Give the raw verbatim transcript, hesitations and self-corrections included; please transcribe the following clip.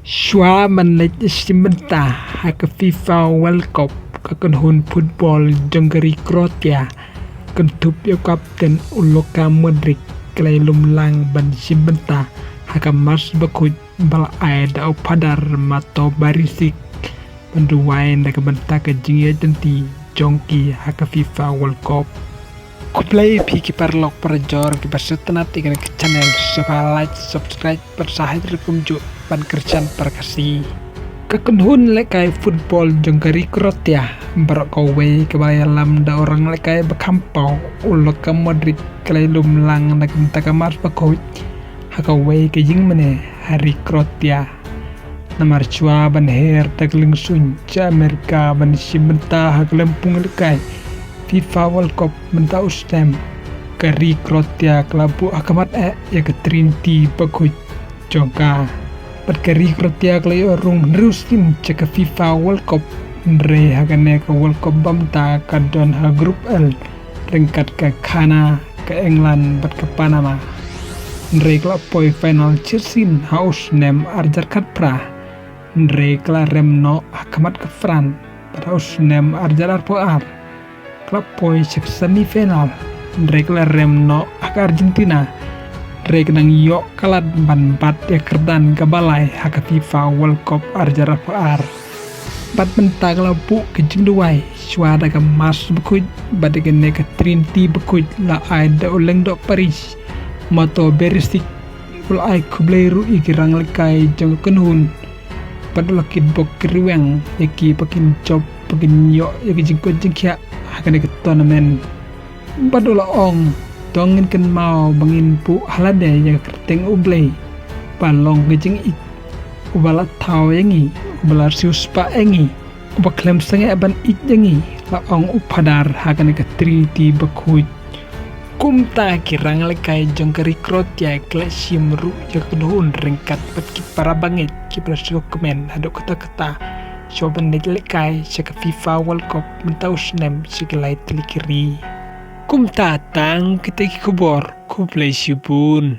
Shuwa ban leit shim bynta ha ka FIFA World Cup, ka kynhun football jong ka ri Croatia, kynthup ïa u kapten u Luka Modric, ka la ïalum lang ban shim bynta ha ka match bakhuid ba la ai da u Phadar Mato Barisic ban duwai na ka bynta ka jingïaid lynti jong ki ha ka FIFA World Cup. Khublei phi ki paralok parajor kiba sngewtynnat ïa kane ka channel, sngewbha like, subscribe bad sa hit rukom juh ban kyrshan para Khasi. Ka kynhun lehkai football jong ka ri Croatia, baroh kawei kaba ïalam da u ranglehkai ba kham paw u Luka Modric, ka la ïalum lang na ka bynta ka match bakhuid ha kawei ka jingmane ha ri Croatia. Namar shuwa ban her da ka liengsuiñ sha Amerika ban shim bynta ha ka lympung lehkai FIFA World Cup mynta u snem, ka ri Croatia ka la buh ha khmat eh ïa ka trinti bakhuid jong ka. Bad ka ri Croatia ka la ïoh rung hynriew sien sha ka FIFA World Cup, hynrei ha kane ka World Cup ba mynta ka don ha Group L ryngkat ka Ghana, ka England bad ka Panama. Hynrei ka la poi final shisien ha u snem arhajar khatphra, hynrei ka la rem noh ha khmat ka France, bad ha u snem arhajar arphew ar ka la poi sha ka semi final, hynrei ka la rem noh ha ka Argentina, hynrei ka nang ïoh ka lad ban bat ïa ka kyrdan kaba lai ha ka FIFA World Cup arhajar arphew ar. Bad mynta ka la buh ka jingduwai shuwa da ka match bakhuid, bad ïa kane ka trinti bakhuid la ai da u lyngdoh Paris, Mato Barisic. U la ai khublei ruh ïa ki ranglehkai jong ka kynhun, bad u la kitbok kyrweng ïa ki ba kin jop ba kin ïoh ïa ka jingkoit jingkhiah ha kane ka tournament. Bad u la ong, to ngin kynmaw ba ngin buh ha lade ïa ka kyrteng U Blei ba long ka jingïeit, uba la thaw ïa ngi, uba la siewspah ïa ngi, uba khlem sangeh ban ïeit ïa ngi, la ong u Phadar ha kane ka trinti bakhuid. Kumta ki ranglehkai jong ka ri Croatia ki la shim ruh ïa ka kynhun ryngkat bad ki para bangeit kiba la sngewkmen haduh katta katta shuwa ban leit lehkai sha ka FIFA World Cup mynta u snem sha ki lai tylli ki ri. Kumta tang kita ki khubor, khublei shibun.